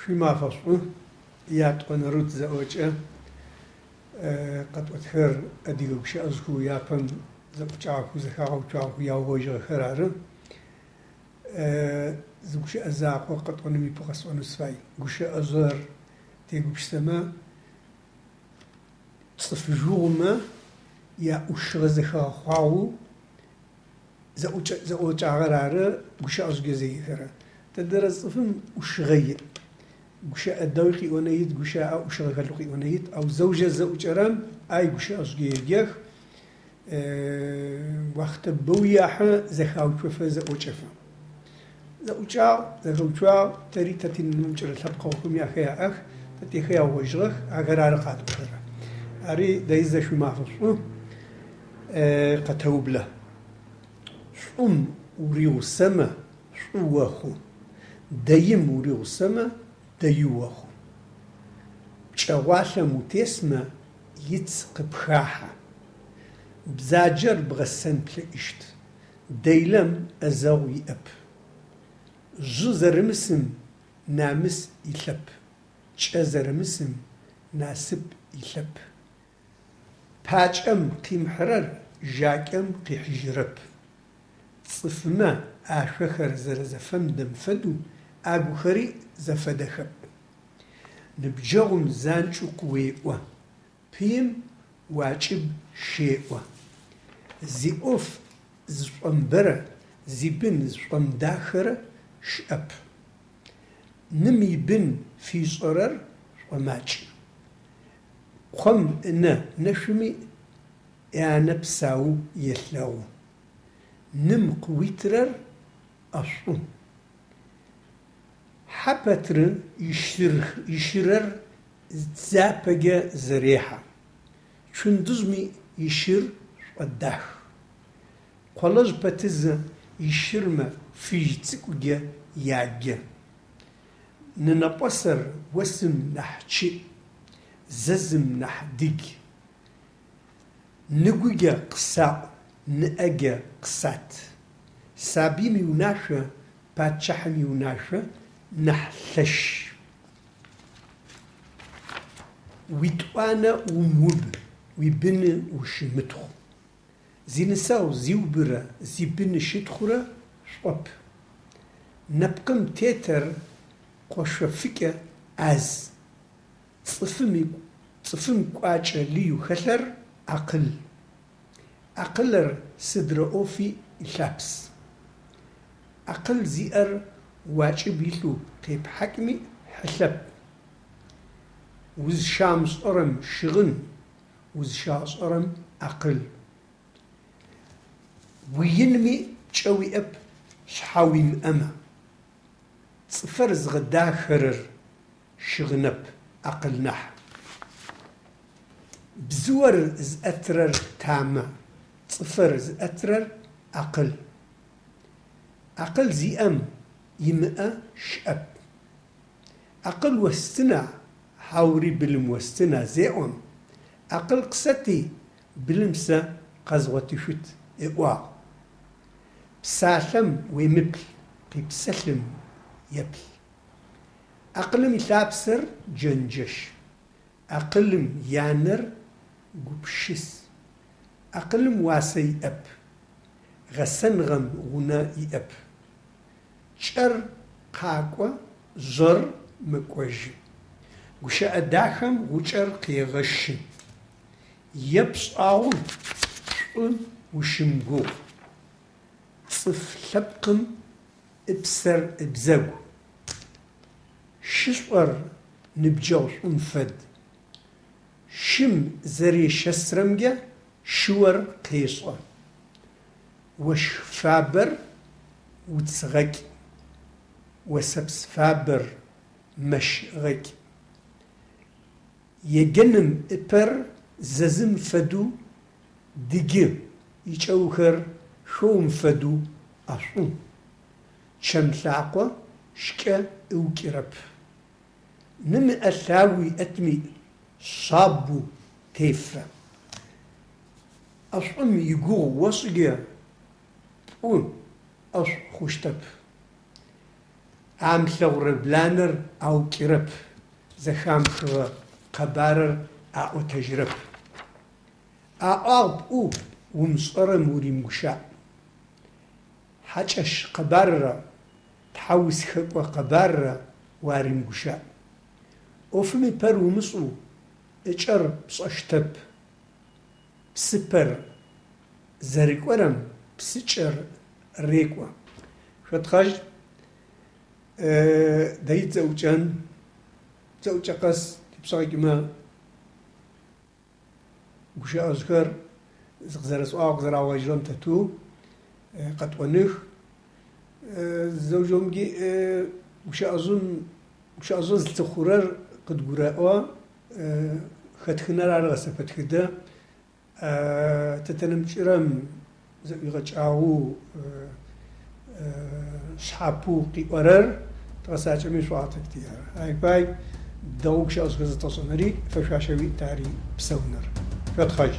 Шъуимафэ шӏу, ятӏонэрэу тызэӏокӏэ. Къэтӏотхэр адыгэ гущыӏэжъхэу япэм зэӏукӏагъэхэу, зэхагъэуцуагъэхэу яугъоижьыгъэхэр ары. Зы гущыӏэ закъо къэтӏоным ипэу къэсӏонэу сыфай. Гущыӏэжъэр тегупшысэмэ, цӏыф жъугъумэ яӏушыгъэ зэхэгъэхъуагъэу зэӏукӏагъэр ары гущыӏэжъкӏэ зеджэхэрэр. Тыдэрэ цӏыфым ӏушыгъэ иӏ. Гущыӏэ дэгъуи къыӏонэу ит, гущыӏэ ӏушыгъэ хэлъэу къыӏонэу ит, ау зэужэ зэӏукӏэрэм ай гущыӏэжъкӏэ еджэх, уахътэ бэу ехьы зэхауцофэ, зэӏокӏэфэ. Зэӏукӏагъ, зэхэуцуагъ, тэри тэ тинэмыкӏырэ лъэпкъэгъухэми ахэр яӏэх, тэ тиехэр яугъоижьыгъэх, ахэр ары къатӏохэрэр. Ари дэизэ шъуимафэ шӏу къэтэублэ. Шӏум уригъусэмэ, шӏу охъу, дэим уригъусэмэ, дэи охъу. Пкӏэгъуалъэм утесмэ, иц къыпхахьэ. Бзаджэр бгъэсэн плъэкӏыщт, делэм ӏэзэгъу иӏэп. Жъы зэрымысым намыс илъэп, кӏэ зэрымысым насып илъэп. Пакӏэм къимыхьырэр жакӏэм къихьыжьырэп. Цӏыфмэ ашъохэр зэрэзэфэмыдэм фэдэу агухэри зэфэдэхэп. Ныбджэгъум занкӏэу къыуеӏо, пыим уакӏыб щеӏо. Зиӏоф зышӏомыбэрэ зибын зышӏомыдахэрэ щыӏэп. Ным ибын фишӏэрэр шӏомакӏ. Къом ынэ нэшъуми янэ псау елъэгъу. Ным къыуитырэр ӏэшӏу. Хьэ пэтрэ ищырэр дзапэкӏэ зэрехьэ. Цундыжъми ищыр шӏодах. Къолэжъ пэтызэ ищырмэ Фыжь цӏыкӏукӏэ яджэ. Нэнэпӏосэр осым нахь чъыӏ, зэзым нахь дыдж. Ныгукӏэ къысаӏу, ныӏэкӏэ къысат. Сабыим иунашъо пачъыхьэм иунашъо нахь лъэш. Уитӏуанэ умыуб, уибыны ущымытхъу. Зинысэгъу зиубырэ зибыны щытхъурэ шӏоп. Нэпкъым тетыр къошъофыкӏэ ӏаз. Цӏыфым кӏуачӏэ лыеу хэлъыр акъыл. Акъылыр сыдрэ ӏофи ылъапс. Акъыл зиӏэр уакӏыб илъэу къепхьакӏми хьылъэп. Узщамышӏэрэм щыгъын, узщашӏэрэм акъыл. Уиинми пкӏэ уиӏэп шъхьэ уимыӏэмэ. Цӏыфыр зыгъэдахэрэр щыгъынэп, акъыл нахь. Бзыур зыӏэтырэр тамэ, цӏыфыр зыӏэтырэр акъыл. Акъыл зиӏэм имыӏэ щыӏэп. Акъыл остына, хьаури былым остына зеӏом, акъыл къысэти, былым сэ къэзгъотышъут, ыӏуагъ. Псалъэм уемыплъ, къипсэлъым еплъ. Акъылым ылъапсэр джэнджэш. Акъылым янэр гупшыс. Акъылым уасэ иӏэп. Гъэсэныгъэм гъунэ иӏэп. Кӏэр къакӏо, жъыр мэкӏожьы. Гущыӏэ дахэм гъукӏэр къегъэщы. Е пшӏагъэу шӏу ущымыгугъ. Цӏыф лъэпкъым ыпсэр ыбзэгу. Шышӏор ныбджэгъушӏум фэд. Шым зэрешэсрэмкӏэ шыур къешӏэ. Ощх фабэр уц гъэкӏ, осэпс фабэр мэщ гъэкӏ. Еджэным ыпэр зэзым фэдэу дыджы, икӏэухыр шъоум фэдэу ӏэшӏу. Чэм лъакъо шкӏэ ыукӏырэп. Ным ыӏэ лъагэу ыӏэтми, шъабэу тефэ. ӏэшӏум игугъу ошӏыкӏэ пӏу ӏэшӏу хъущтэп. Амылъэгъурэ бланэр аукӏырэп, зэхамыхыгъэ къэбарыр аӏотэжьырэп. Аӏуагъ пӏу умышӏэрэм уримыгущаӏ. Хьакӏэщ къэбаррэ тхьаусхэкӏо къэбаррэ уаримыгущаӏ. ӏофым ыпэр умышӏэу ыкӏэр пшӏэщтэп. Псыпэр зэрыкӏорэм псыкӏэр рекӏо. Шъотхъэжь, дэи тызэӏукӏэн, тызэӏукӏэ къэс типшъэгъэкӏымэ гущыӏэжъхэр зыкъызэрэсӏуагъ къызэраугъоижьырэм тэтэу къэтӏоных. Зэужымкӏи гущыӏэжъым гущыӏэжъыр зылъыхъурэр къыдгурэӏо, хэтхынэр ары гъэсэпэтхыдэ. Тэ тэнэмыкӏырэм зэӏуигъэкӏагъэу шъхьапэу къиӏорэр дгъэцакӏэми шӏуагъэ тӏэкӏу тиӏэр. Ай пай дэгъоу гущыӏэжъхэр зэтӏэшӏэнэри фэшъуашэуи тари псэуныр. Шъотхъэжь.